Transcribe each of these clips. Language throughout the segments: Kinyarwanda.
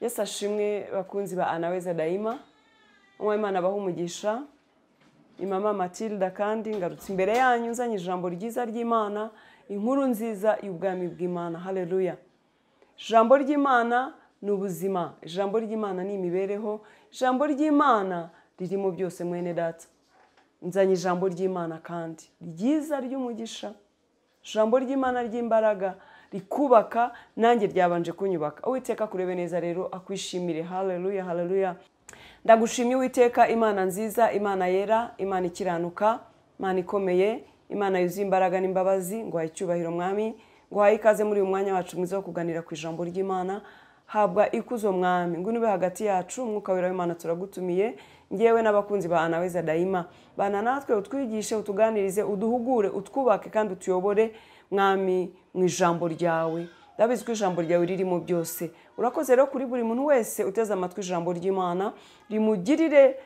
Yesu ashimwe bakunzi ba Anaweza Daima. Umwimana abaha umugisha. Ni Mama Matilda kandi ngarutse imbere yanyu nzanye ijambo ryiza ry'Imana, inkuru nziza y'ubwami bw'Imana. Haleluya. Ijambo ry'Imana ni ubuzima, ijambo ry'Imana ni imibereho, ijambo ry'Imana ririmo byose mwene data. Nzanye ijambo ry'Imana kandi ryiza ry'umugisha, ijambo ry'Imana ry'imbaraga rikubaka, nanjye ryabanje kunyubaka. Uwiteka kurebe neza rero akwishimire. Haleluya, haleluya. Ndagushimye Uwiteka, Imana nziza, Imana yera, Imana ikiranuka, Imana ikomeye, Imana yuzuye imbaraga n'imbabazi. Nguhaye icyubahiro Mwami, nguhaye ikaze muri uyu mwanya wacu mwiza wo kuganira ku ijambo ry'Imana. Habwa ikuzo Mwami, ngwino ube hagati yacu, Umwuka wera w'Imana turagutumiye, ngewe n'abakunzi ba Anaweza Daima. Bana natwe, utwigishe, utuganirize, uduhugure, utwubake kandi utuyobore Mwami mu ijambo ryawe. Ndabizi ko ijambo ryawe ririmo byose. Urakoze rero kuri buri muntu wese uteze amatwi ijambo ry'Imana, rimugirire,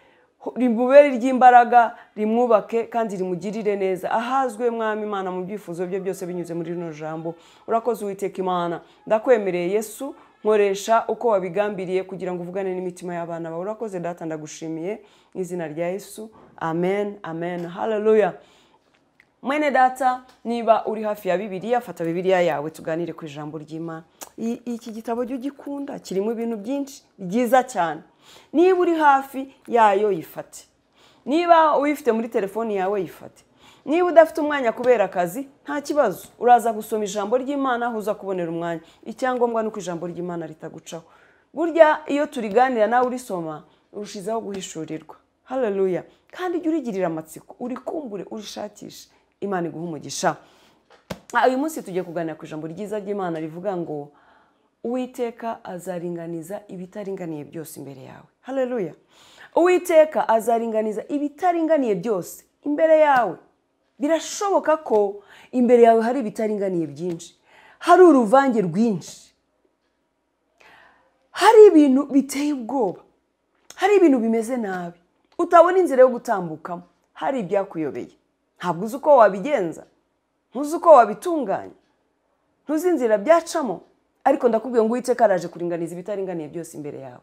rimubere ry'imbaraga, rimwubake kandi rimugirire neza. Ahazwe Mwami Imana mu byifuzo bye byose binyuze muri rino jambo. Urakoze Uwiteka Imana, ndakwemereye Yesu, nkoresha uko wabigambiriye kugira ngo uvugane n'imitima y'abana bawe. Urakoze Data, ndagushimiye mu izina rya Yesu. Amen, amen. Haleluya. Mwene data, niba uri hafi ya Bibiliya, fata Bibiliya yawe tuganire ku ijambo ry'Imana. Iki gitabo jya ugikunda, kirimo ibintu byinshi byiza cyane. Niba uri hafi yayo yifate, niba uyifite muri telefoni yawe yifate, niba udafite umwanya kubera akazi nta kibazo, uraza gusoma ijambo ry'Imana aho uza kubonera umwanya. Icyangombwa ni uko ijambo ry'Imana ritagucaho. Burya iyo turiganira nawe urisoma, urushizaho guhishurirwa. Haleluya. Kandi jya urigirira amatsiko, urikumbure, urishakishe. Imana iguha umugisha. Uyu munsi tugiye kuganira ku ijambo ryiza ry'Imana rivuga ngo Uwiteka azaringaniza ibitaringaniye byose imbere yawe. Haleluya. Uwiteka azaringaniza ibitaringaniye byose imbere yawe. Birashoboka ko imbere yawe hari ibitaringaniye byinshi, hari uruvange rwinshi, hari ibintu biteye ubwoba, hari ibintu bimeze nabi, utabona inzira yo gutambukamo, hari ibyakuyobeye, ntabwo uzi uko wabigenza, ntuzi uko wabitunganya, ntuzi inzira byacamo. Ariko ndakubwiye ngo Uwiteka araje kuringaniza ibitaringaniye byose imbere yawe,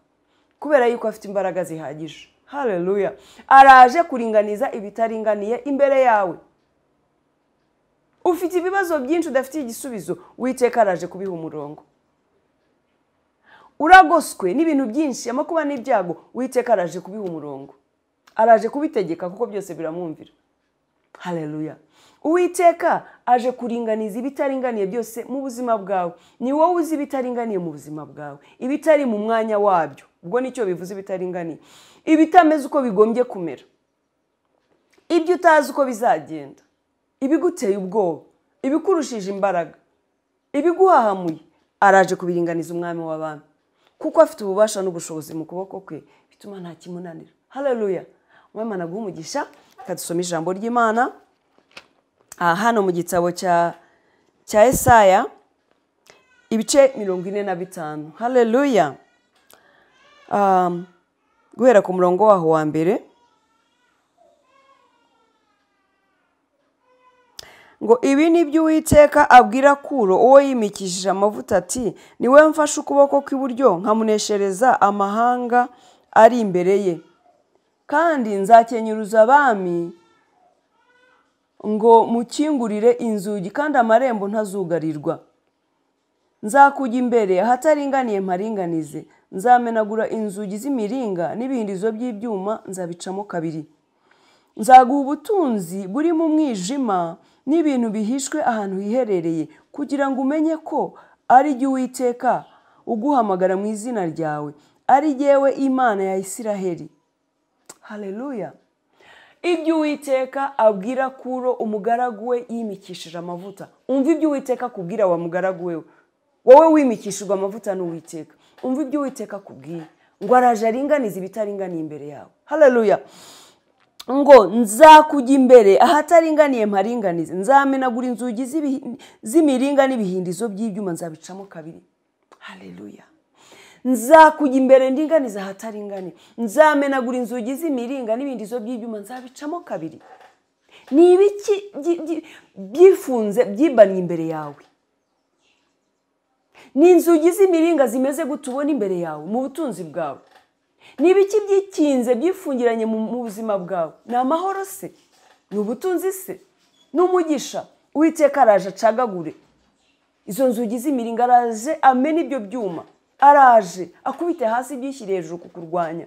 kubera yuko afite imbaraga zihagije. Haleluya. Araje kuringaniza ibitaringaniye imbere yawe. Ufite ibibazo byinshi udafitiye igisubizo, Uwiteka araje kubiha umurongo. Uragoswe n'ibintu byinshi, amakuba n'ibyago, Uwiteka araje kubiha umurongo. Araje kubitegeka kuko byose biramwumvira. Haleluya. Uwiteka aje kuringaniza ibitaringaniye byose mu buzima bwawe. Ni wowe uzi ibitaringaniye mu buzima bwawe, ibitari mu mwanya wabyo. Ubwo nicyo bivuze ibitaringaniye, ibitameze uko bigombye kumera, ibyo utazi uko bizagenda, ibiguteye ubwoba, ibikurushije imbaraga, ibiguhahamuye. Araje kubiringaniza Umwami w'abami, kuko afite ububasha n'ubushobozi mu kuboko kwe, bituma nta kimunanira. Haleluya. Umwami aguhe umugisha. Kadusoma ijambo ry'Imana hano mu gitabo cya Yesaya ibice 45. Haleluya. Guhera ku murongo waho wa mbere, ngo ibi ni byo Uwiteka abwira Kuro uwo yimikishije amavuta ati, niwe mfashe ukuboko kw'iburyo nkamuneshereza amahanga ari imbere ye, kandi nzakenyuruza abami ngo mukingurire inzugi, kandi amarembo ntazugarirwa. Nzakujya imbere ahataringaniye mparinganize, nzamenagura inzugi z'imiringa n'ibihindizo by'ibyuma nzabicamo kabiri. Nzaguha ubutunzi buri mu mwijima n'ibintu bihishwe ahantu hiherereye, kugira ngo umenye ko ari jye Uwiteka uguhamagara mu izina ryawe, ari jyewe Imana ya Isiraheli. Haleluya. Ibyo Uwiteka abwira Kuro umugaragu we yimikishije amavuta. Umva ibyo Uwiteka akubwira wa mugaragu we, wowe wimikishijwe amavuta n'Uwiteka. Umva ibyo Uwiteka akubwira, ngo araje aringaniza ibitaringaniye imbere yawe. Haleluya. Ngo nzakujya imbere ahataringaniye mparinganize, nzamenagura inzugi z'imiringa n'ibihindizo by'ibyuma nzabicamo kabiri. Haleluya. Nzakujya imbere ndinganiza ahataringaniye, nzamenagura inzugi z'imiringa n'ibihindizo by'ibyuma nzabicamo kabiri. Ni ibiki byifunze byibanye imbere yawe? Ni inzugi z'imiringa zimeze gute ubona imbere yawe mu butunzi bwawe? Ni ibiki byikinze byifungiranye mu buzima bwawe? Ni amahoro se? Ni ubutunzi se? Ni umugisha? Uwiteka araje acagagure izo nzugi z'imiringa, araje amena ibyo byuma, araje akubite hasi ibyishyire hejuru kukurwanya.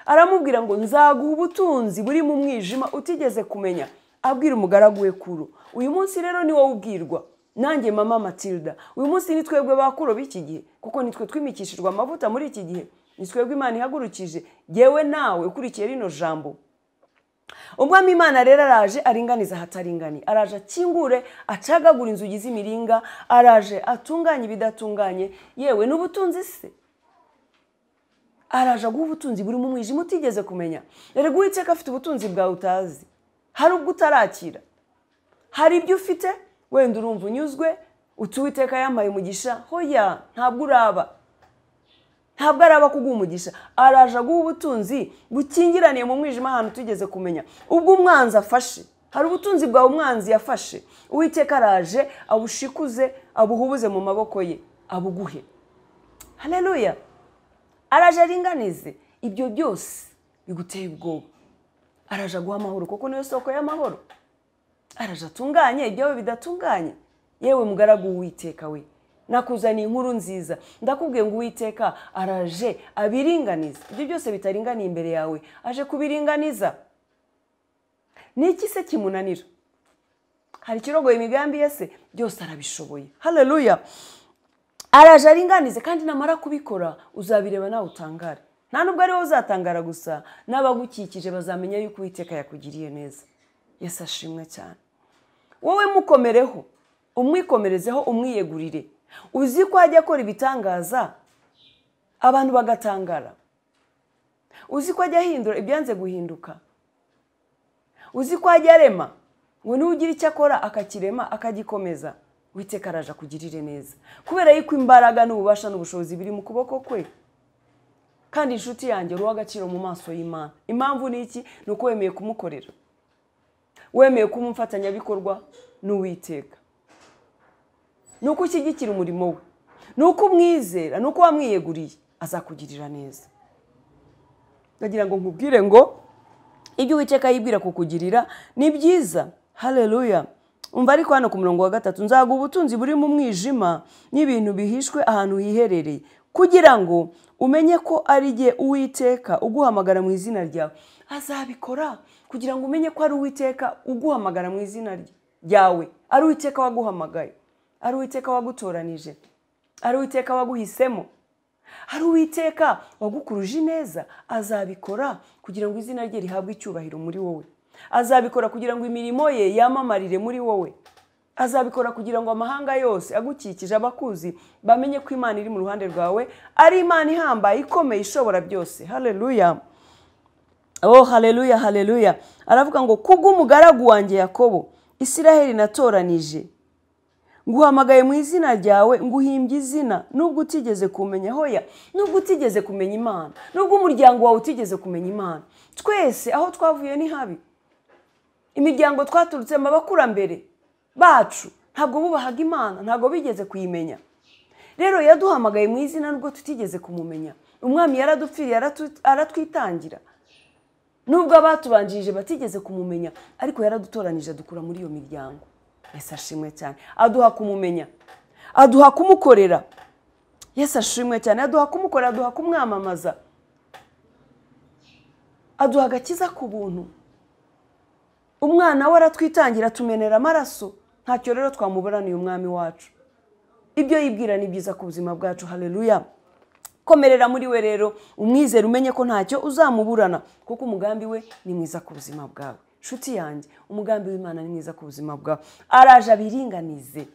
Aramubwira ngo nzaguha ubutunzi buri mu mwijima utigeze kumenya, abwira umugaragu we Kuro. Uyu munsi rero ni wowe ubwirwa, nanjye mama Matilda. Uyu munsi ni twebwe ba Kuro b'iki gihe, kuko nitwe twimikishijwe amavuta muri iki gihe, ni twebwe Imana ihagurukije, yewe nawe ukurikiye rino jambo. Umwami Imana rero araje aringaniza ahataringaniye, araje akingure acagagura inzugi z'imiringa, araje atunganye ibidatunganye, yewe n'ubutunzi se. Araje aguha ubutunzi buri mu mwijima utigeze kumenya. Erega Uwiteka afite ubutunzi bwawe utazi, hari ubwo utarakira, hari ibyo ufite wenda urumva unyuzwe uti Uwiteka yampaye umugisha. Hoya, ntabwo uraba, ntabwo araba kuguha umugisha. Araje aguha ubutunzi bukingiraniye mu mwijima ahantu tugeze kumenya. Ubwo umwanzi afashe, hari ubutunzi bwawe umwanzi yafashe, Uwiteka araje abushikuze, abuhubuze mu maboko ye, abuguhe. Haleluya! Araje aringanize ibyo byose biguteye ubwoba. Araje aguha amahoro kuko niyo soko y'amahoro. Araje atunganye ibyawe bidatunganye. Yewe mugaragu w'Uwiteka we, nakuzaniye inkuru nziza, ndakubwiye ngo Uwiteka araje abiringaniza ibyo byose bitaringaniye imbere yawe, aje kubiringaniza. Ni iki se kimunanira? Hari ikirogoye imigambi ye se? Byose arabishoboye. Haleluya! Araje aringanize, kandi namara kubikora uzabireba nawe utangare. Nta nubwo ari wowe uzatangara gusa, n'abagukikije bazamenya yuko Uwiteka yakugiriye neza. Yesu ashimwe cyane. Wowe mukomereho, umwikomerezeho, umwiyegurire. Uzi ko ajya akora ibitangaza abantu bagatangara. Uzi ko ajya ahindura ibyanze guhinduka. Uzi ko ajya arema ngo nugira icyo akora akakirema akagikomeza. Uwiteka araje akugirire neza, kubera yuko imbaraga n'ububasha n'ubushobozi biri mu kuboko kwe. Kandi inshuti yanjye, uri uw'agaciro mu maso y'Imana. Impamvu ni iki? Ni uko wemeye kumukorera, wemeye kuba umufatanyabikorwa n'Uwiteka, ni uko ushyigikira umurimo we, ni uko umwizera, ni uko wamwiyeguriye, azakugirira neza. Ndagira ngo nkubwire ngo ibyo Uwiteka yibwira kukugirira ni byiza. Haleluya! Umva ariko hano ku murongo wa 3, nzaguha ubutunzi buri mu mwijima n'ibintu bihishwe ahantu hiherereye, kugira ngo umenye ko ari jye Uwiteka uguhamagara mu izina ryawe. Azabikora kugira ngo umenye ko ari Uwiteka uguhamagara mu izina ryawe, ari Uwiteka waguhamagaye, ari Uwiteka wagutoranije, ari Uwiteka waguhisemo, ari Uwiteka wagukuruje ineza. Azabikora kugira ngo izina rye rihabwe icyubahiro muri wowe. Azabikora kugira ngo imirimo ye yamamarire muri wowe. Azabikora kugira ngo amahanga yose agukikije, abakuzi bamenye ko Imana iri mu ruhande rwawe, ari Imana ihambaye, ikomeye, ishobora byose. Haleluya! Oh, haleluya, haleluya! Aravuga ngo kubw'umugaragu wanjye Yakobo, Isiraheli natoranije, nguhamagaye mu izina ryawe, nguhimbye izina, nubwo utigeze kumenya. Hoya, nubwo utigeze kumenya Imana, nubwo umuryango wawe utigeze kumenya Imana. Twese aho twavuye ni habi. Imiryango twaturutsemo, abakurambere bacu ntabwo bubahaga Imana, ntabwo bigeze kuyimenya. Rero yaduhamagaye mu izina nubwo tutigeze kumumenya. Umwami yaradupfiriye, aratwitangira. Nubwo abatubanjirije batigeze kumumenya, ariko yaradutoranije adukura muri iyo miryango. Yesu ashimwe cyane. Aduha kumumenya, aduha kumukorera. Yesu ashimwe cyane. Aduha kumukorera, aduha kumwamamaza, aduha agakiza ku buntu. Umwana we aratwitangira, atumenera amaraso. Ntacyo rero twamuburaniye umwami wacu. Ibyo yibwira ni byiza ku buzima bwacu. Haleluya! Komerera muri we rero, umwizere, umenye ko ntacyo uzamuburana, kuko umugambi we ni mwiza ku buzima bwawe. Nshuti yanjye, umugambi w'Imana ni mwiza ku buzima bwawe. Araje abiringanize.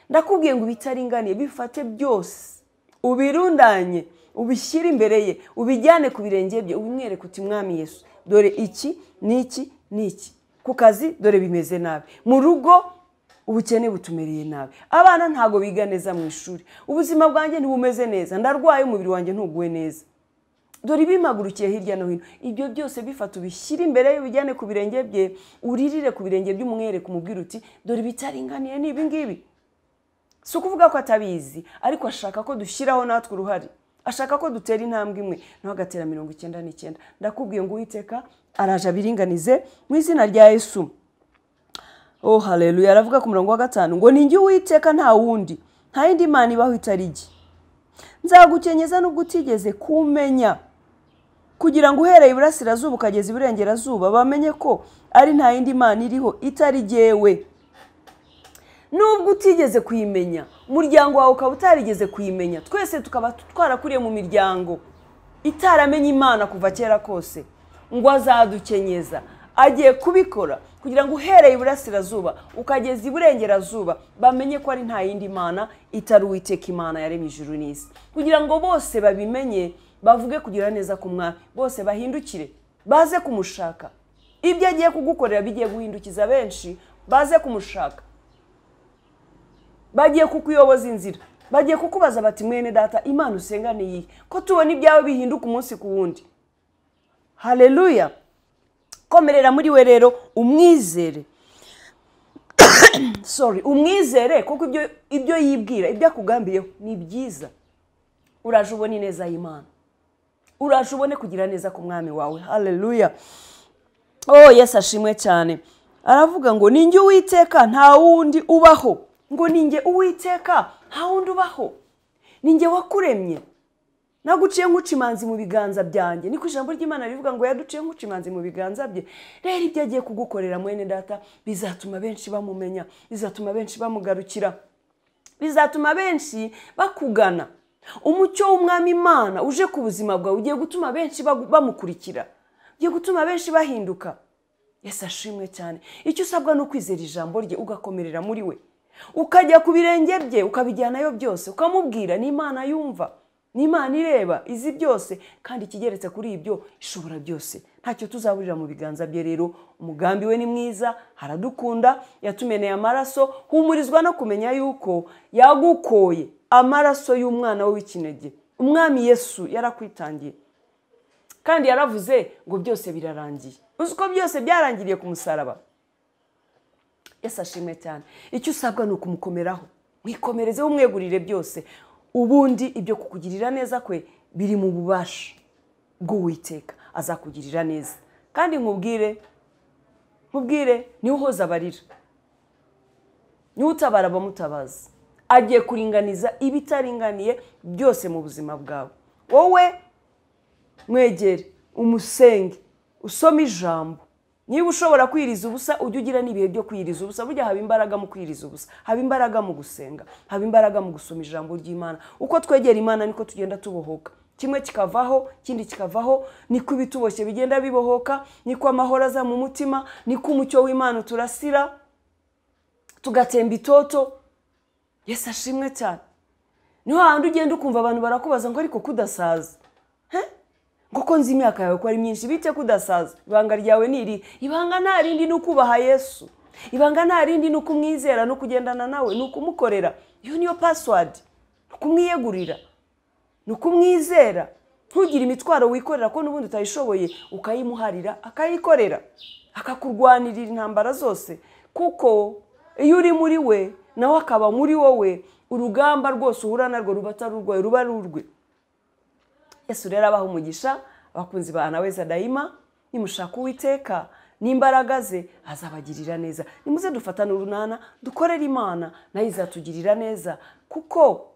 Ndakubwiye ngo ibitaringaniye bifate byose, ubirundanye, ubishyire imbere ye, ubijyane ku birenge bye, ubimwereke uti Mwami Yesu, dore iki n'iki n'iki. Ku kazi dore bimeze nabi, mu rugo ubukene butumereye nabi, abana ntago biga neza mu ishuri, ubuzima bwanjye ntibumeze neza, ndarwaye, umubiri wanjye ntuguwe neza, dore ibimpagurukiye hirya no hino. Ibyo byose bifata ubishyire imbere ye, ubijyane ku birenge bye, uririre ku birenge by'umwereke, umubwire uti dore ibitaringaniye ni ibi ngibi. Si ukuvuga ko atabizi, ariko ashaka ko dushyiraho natwe uruhare, ashaka ko dutera intambwe imwe nawe agatera 99. Ndakubwiye ngo Uwiteka araje abiringanize mu izina rya Yesu. Oh haleluya. Aravuga ku murongo wa 5 ngo ninjye Uwiteka nta wundi, nta yindi Mana ibaho itari jye. Nzagukenyeza nubwo utigeze kumenya, kugira ngo uhereye iburasirazuba ukageza iburengerazuba bamenye ko ari nta yindi Mana iriho itari jyewe. Nubwo utigeze kuyimenya, umuryango wawe ukaba utarigeze kuyimenya, twese tukaba twarakuriye mu miryango itaramenye Imana kuva kera kose, ngo azadukenyeza. Agiye kubikora kugira ngo uhereye iburasirazuba ukageza iburengerazuba bamenye ko ari nta yindi Mana itari Uwiteka Imana yaremye ijuru n'isi, kugira ngo bose babimenye, bavuge kugira neza ku Mwami, bose bahindukire baze kumushaka. Ibyo agiye kugukorera bigiye guhindukiza benshi baze kumushaka. Bagiye kukuyoboza inzira, bagiye kukubaza bati mwene data, Imana usenga ni iyihe, ko tubona ibyawe bihinduka umunsi ku wundi? Haleluya. Komerera muri we rero, umwizere. Sorry, umwizere kuko ibyo yibwira, ibyo akugambiriyeho ni byiza. Uraje ubone ineza y'Imana, uraje ubone kugira neza ku Mwami wawe. Haleluya. Oh Yesu ashimwe cyane. Aravuga ngo ninjye Uwiteka nta wundi ubaho. Ngo ninjye Uwiteka nta wundi ubaho, ninjye wakuremye, naguciye nk'ucimanzi mu biganza byanjye. Niko ijambo ry'Imana rivuga ngo yaduciye nk'ucimanzi mu biganza bye. Rero ibyo agiye kugukorera mwene data bizatuma benshi bamumenya, bizatuma benshi bamugarukira, bizatuma benshi bakugana. Umucyo w'Umwami Imana uje ku buzima bwawe ugiye gutuma benshi bamukurikira, ugiye gutuma benshi bahinduka. Yesu ashimwe cyane. Icyo usabwa ni ukwizera ijambo rye, ugakomerera muri we, ukajya ku birenge bye, ukabijyanayo byose, ukamubwira. Ni Imana yumva, ni Imana ireba, izi byose, kandi ikigeretse kuri ibyo ishobora byose. Ntacyo tuzaburira mu biganza bye. Rero umugambi we ni mwiza, haradukunda, yatumeneye amaraso. Humurizwa no kumenya yuko yagukoye amaraso y'umwana we w'ikinege. Umwami Yesu yarakwitangiye, kandi yaravuze ngo byose birarangiye. Uzi ko byose byarangiriye ku musaraba. Yesu ashimwe cyane. Icyo usabwa ni ukumukomeraho, mwikomerezeho, umwegurire byose. Ubundi ibyo kukugirira neza kwe biri mu bubasha bw'Uwiteka, azakugirira neza. Kandi nkubwire niwe uhoza abarira, niwe utabara abamutabaza. Agiye kuringaniza ibitaringaniye byose mu buzima bwawe. Wowe mwegere, umusenge, usome ijambo. Niba ushobora kwiriza ubusa, ujye ugira n'ibihe byo kwiriza ubusa. Burya haba imbaraga mu kwiriza ubusa, haba imbaraga mu gusenga, haba imbaraga mu gusoma ijambo ry'Imana. Uko twegera Imana niko tugenda tubohoka, kimwe kikavaho ikindi kikavaho, niko ibituboshye bigenda bibohoka, niko amahoro aza mu mutima, niko umucyo w'Imana uturasira, tugatemba itoto. Yesu ashimwe cyane. Niho handi ugenda ukumva abantu barakubaza ngo ariko kudasaza, kuko nzi imyaka yawe ko ari myinshi, bite kudasaza? Ibanga ryawe ni iri. Ibanga nta rindi ni ukubaha Yesu, ibanga nta rindi ni ukumwizera no kugendana nawe, ni ukumukorera. Iyo niyo password, ni ukumwiyegurira, ni ukumwizera. Ntugire imitwaro wikorera ko n'ubundi utayishoboye, ukayimuharira akayikorera, akakurwanirira intambara zose. Kuko iyo uri muri we nawe akaba muri wowe, urugamba rwose uhura narwo ruba atari urwawe, ruba ari urwe. Yesu rero abaha umugisha abakunzi ba Anaweza Daima. Nimushaka Uwiteka n'imbaraga ze azabagirira neza. Nimuze dufatane urunana, dukorere Imana nayo izatugirira neza, kuko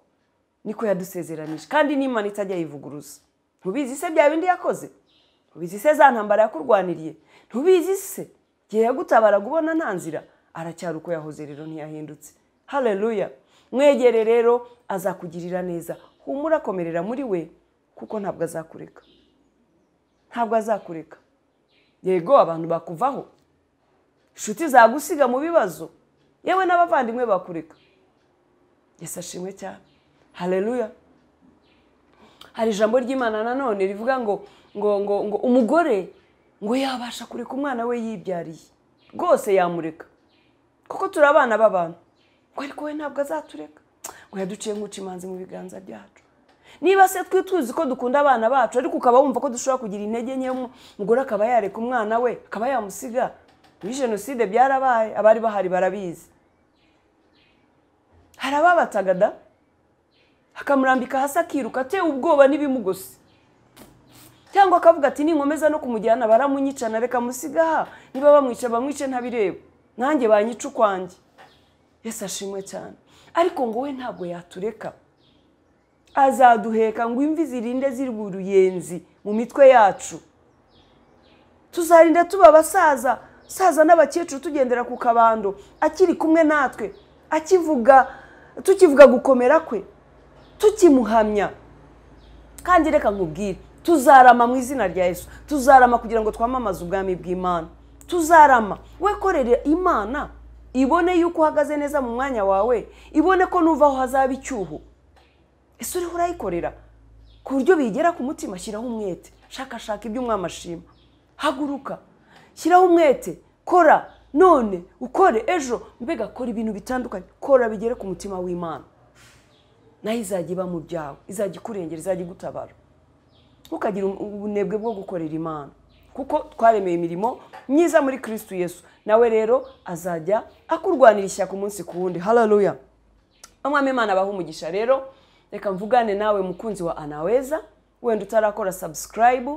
niko yadusezeranije, kandi n'Imana itajya yivuguruza. Ntubizi se bya bindi yakoze? Ntubizi se za ntambara yakurwaniriye? Ntubizi se igihe yagutabara ubona nta nzira? Aracyari uko yahoze, rero ntiyahindutse. Haleluya. Mwegere rero azakugirira neza. Humura, komerera muri we, kuko ntabwo azakureka, ntabwo azakureka. Yego abantu bakuvaho, inshuti zagusiga mu bibazo, yewe n'abavandimwe bakureka. Yesu ashimwe cyane. Haleluya. Hari ijambo ry'Imana nanone rivuga ngo ngo ngo ngo umugore ngo yabasha kureka umwana we yibyariye, rwose yamureka, kuko turi abana b'abantu. Ngo ariko we ntabwo azatureka, ngo yaduciye nk'ucimanzi mu biganza byacu. Niba se twe tuzi ko dukunda abana bacu, ariko ukaba wumva ko dushobora kugira intege nke, umugore akaba yareka umwana we, akaba yamusiga. Muri jenoside byarabaye, abari bahari barabizi. Hari ababataga da, akamurambika hasi akiruka atewe ubwoba n'ibimugose, cyangwa akavuga ati ninkomeza no kumujyana baramunyicana, reka musigaha, niba bamwica bamwice ntabireba, nanjye banyica ukwanjye. Yesu ashimwe cyane. Ariko ngo we ntabwo yatureka, azaduheka ngo imvi zirinde ziri uruyenzi mu mitwe yacu. Tuzarinda tuba abasaza saza n'abakecuru tugendera ku kabando, akiri kumwe natwe, akivuga, tukivuga gukomera kwe, tukimuhamya. Kandi reka nkubwire, tuzarama mu izina rya Yesu, tuzarama kugira ngo twamamaze ubwami bw'Imana. Tuzarama. We korere Imana, ibone yuko uhagaze neza mu mwanya wawe, ibone ko nuvaho hazaba icyuho. Ese uriho urayikorera ku buryo bigera ku mutima? Shyiraho umwete, shakashaka ibyo umwami ashima, haguruka, shyiraho umwete, kora none, ukore ejo, mbega kora ibintu bitandukanye, kora bigere ku mutima w'Imana, nayo izajya iba mu byawe, izajya ikurengera, izajya igutabara. Ntukagire ubunebwe bwo gukorera Imana, kuko twaremeye imirimo myiza muri Kristo Yesu. Nawe rero azajya akurwanira ishyaka umunsi ku wundi. Haleluya. Umwami Imana abahe umugisha. Rero reka mvugane nawe mukunzi wa Anaweza, wenda utarakora subscribe,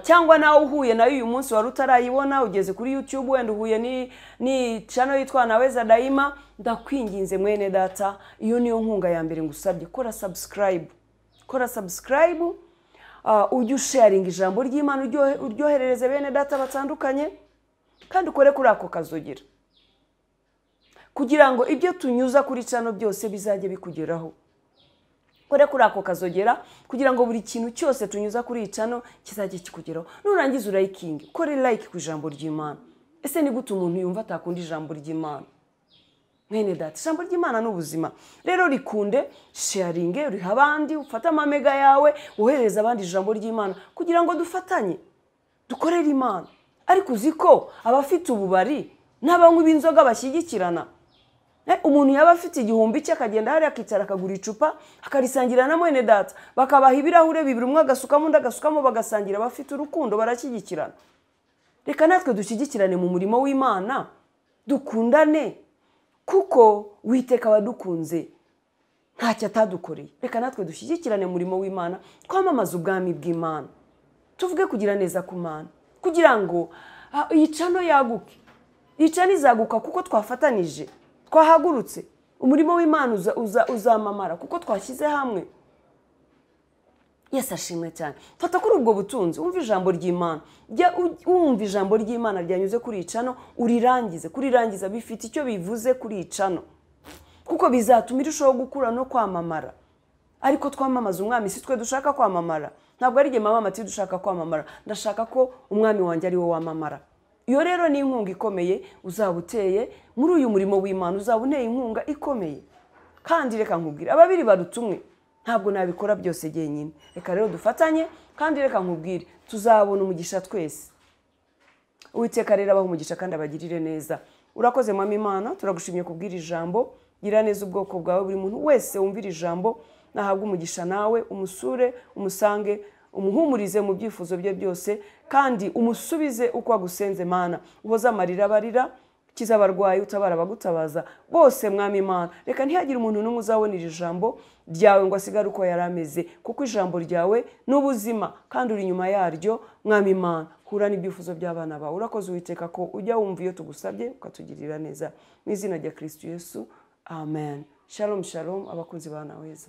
cyangwa nawe uhuye nayo uyu munsi wari utarayibona, ugeze kuri YouTube wenda uhuye ni channel yitwa Anaweza Daima, ndakwinginze mwene data, iyo niyo nkunga ya mbere ngusabye, kora subscribe. Kora subscribe, ujye usharinga ijambo ry'Imana, uryoherereze bene data batandukanye, kandi ukore kuri ako kazogera, kugira ngo ibyo tunyuza kuri channel byose bizajye bikugeraho. Kore kuri ako kazogera kugira ngo buri kintu cyose tunyuza kuri iyi channel kizajye kikugeraho. Nurangiza urayikinge, kore like ku ijambo ry'Imana. Ese ni gute umuntu yumva atakunda ijambo ry'Imana? Mwene data, ijambo ry'Imana ni ubuzima. Rero rikunde, sharinge, uriha abandi, ufate amamega yawe, woherereze abandi ijambo ry'Imana kugira ngo dufatanye, dukorere Imana. Ariko uzi ko abafite ububari n'abanywi b'inzoga bashyigikirana. Umuntu yaba afite igihumbi cye akagenda hariya akicara akagura icupa akarisangira na mwene data, bakabaha ibirahure bibiri, umwe agasukamo undi agasukamo, bagasangira, bafite urukundo, barashyigikirana. Reka natwe dushyigikirane mu murimo w'Imana, dukundane, kuko Uwiteka abadukunze ntacyo atadukoreye. Reka natwe dushyigikirane mu murimo w'Imana, twamamaze ubwami bw'Imana, tuvuge kugira neza ku Mana, kugira ngo iyi cano yaguke. Iyi cano izaguka kuko twafatanije, twahagurutse. Umurimo w'Imana uzamamara kuko twashyize hamwe. Yesu ashimwe cyane. Fata kuri ubwo butunzi, wumva ijambo ry'Imana. Jya wumva ijambo ry'Imana ryanyuze kuri iyi cano, urirangize. Kurirangiza bifite icyo bivuze kuri iyi cano, kuko bizatuma irushaho gukura no kwamamara. Ariko twamamaza umwami, si twe dushaka kwamamara. Ntabwo ari jye mama Mati dushaka kwamamara, ndashaka ko umwami wanjye ari we wamamara. Iyo rero ni inkunga ikomeye uzaba uteye muri uyu murimo w'Imana, uzaba uneye inkunga ikomeye. Kandi reka nkubwire, ababiri baruta umwe, ntabwo nabikora byose jyenyine. Reka rero dufatanye, kandi reka nkubwire, tuzabona umugisha twese. Uwiteka rero abahe umugisha kandi abagirire neza. Urakoze Mwami Imana, turagushimye kubwira ijambo. Gira neza ubwoko bwawe, buri muntu wese wumvira ijambo nahabwe umugisha nawe, umusure, umusange, umuhumurize mu byifuzo bye byose, kandi umusubize uko agusenze Mana. Uhoze amarira barira, ukiza abarwayi, utabara abagutabaza bose Mwami Imana. Reka ntihagire umuntu n'umwe uzabona iri jambo ryawe ngo asigare uko yari ameze, kuko ijambo ryawe ni ubuzima kandi uri inyuma yaryo Mwami Imana. Hura n'ibyifuzo by'abana bawe. Urakoze Uwiteka ko ujya wumva iyo tugusabye ukatugirira neza. Mu izina rya Kristo Yesu, amen. Shalom shalom abakunzi ba Anaweza.